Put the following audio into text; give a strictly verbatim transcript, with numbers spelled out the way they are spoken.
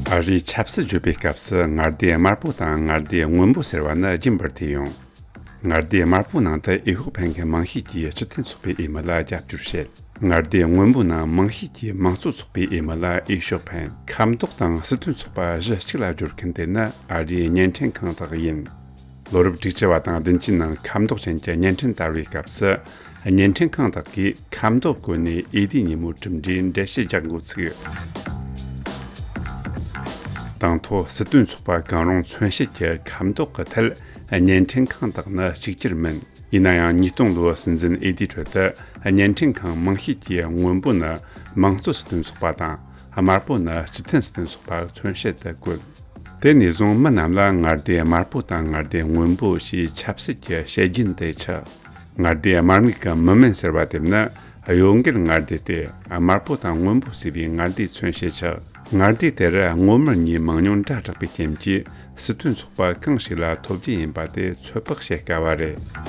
ཨ་རིའི་ཆབ་སྲིད་བརྗོད་པའི་སྐབས་སུ་མངའ་སྡེ་དམར་པོ་དང་མངའ་སྡེ་སྔོན་པོ་ཟེར་བ་ནི་རྒྱུན་པར་ཐོས་ཡོང་། མངའ་སྡེ་དམར་པོའི་ནང་དུ་འོས་ཤོག་འཕེན་མཁན་མང་ཤོས་ཀྱིས་སྤྱི་མཐུན་ཚོགས་པའི་འོས་མི་ལ་རྒྱབ་སྐྱོར་བྱེད། མངའ་སྡེ་སྔོན་པོའི་ནང་མང་ཤོས་ཀྱིས་དམངས་གཙོ་ཚོགས་པའི་འོས་མི་ལ་འོས་ཤོག་འཕེན། ཁ་མདོག་དང་སྲིད་དོན་ཚོགས་པ་གཞི་གཅིག་ལ་སྦྱོར་མཁན་དེ་ནི་ཨ་རིའི་བརྙན་འཕྲིན་ཁང་དག་ཡིན། ལོ་རབས་དྲུག་ཅུ་བ་དང་བདུན་ཅུའི་ནང་ཁ་མདོག་ཅན་གྱི་བརྙན་འཕྲིན་དར་བའི་སྐབས་སུ། བརྙན་འཕྲིན་ཁང་དག་གིས་ཁ་མདོག་བཀོད་ནས་འོས་བསྡུའི་ཉིན་མོའི་གྲུབ་འབྲས་འགྲེལ་བཤད་རྒྱག་འགོ་ཚུགས། དང་ཐོག་སྲིད་དོན་ཚོགས་པ་གང་རུང་མཚོན་བྱེད་ཀྱི་ཁ་མདོག་གི་ཐད་བརྙན་འཕྲིན་ཁང་དག་ནི་གཅིག་གྱུར་མིན། ཡིན་ན་ཡང་ཉིས་སྟོང་ལོའི་སྲིད་འཛིན་འོས་བསྡུའི་ཁྲོད་དུ་བརྙན་འཕྲིན་ཁང་མང་ཤོས་ཀྱིས་སྔོན་པོ་ནི་དམངས་གཙོ་སྲིད་དོན་ཚོགས་པ་དང་། དམར་པོ་ནི་སྤྱི་མཐུན་སྲིད་དོན་ཚོགས་པ་མཚོན་བྱེད་དུ་བཀོད། དེ་ནས་བཟུང་མི་རྣམས་ལ་མངའ་སྡེ་དམར་པོ་དང་མངའ་སྡེ་སྔོན་པོ་ཞེས་ཆབ་སྲིད་ཀྱི་བཤད་རྒྱུན་དེ་ཆགས། མངའ་སྡེ་དམར་མིག་གི་མི་མེན་ཟེར་བ་དེ་ནི་གཡོ་འགུལ་མངའ་སྡེ་སྟེ། དམར་པོ་དང་སྔོན་པོ་ཟེར་བའི་མངའ་སྡེའི་མཚོན་བྱེད་ཆགས། མངའ་སྡེ་དེར་སྔོ་དམར་གཉིས་མང་ཉུང་འདྲ་དྲགས་པའི་རྐྱེན་གྱིས། སྲིད་དོན་ཚོགས་པ་གང་ཞིག་ལ་ཐོབ་རྒྱུ་ཡིན་པ་དེ་ཚོད་དཔག་བྱེད་དཀའ་བ་རེད།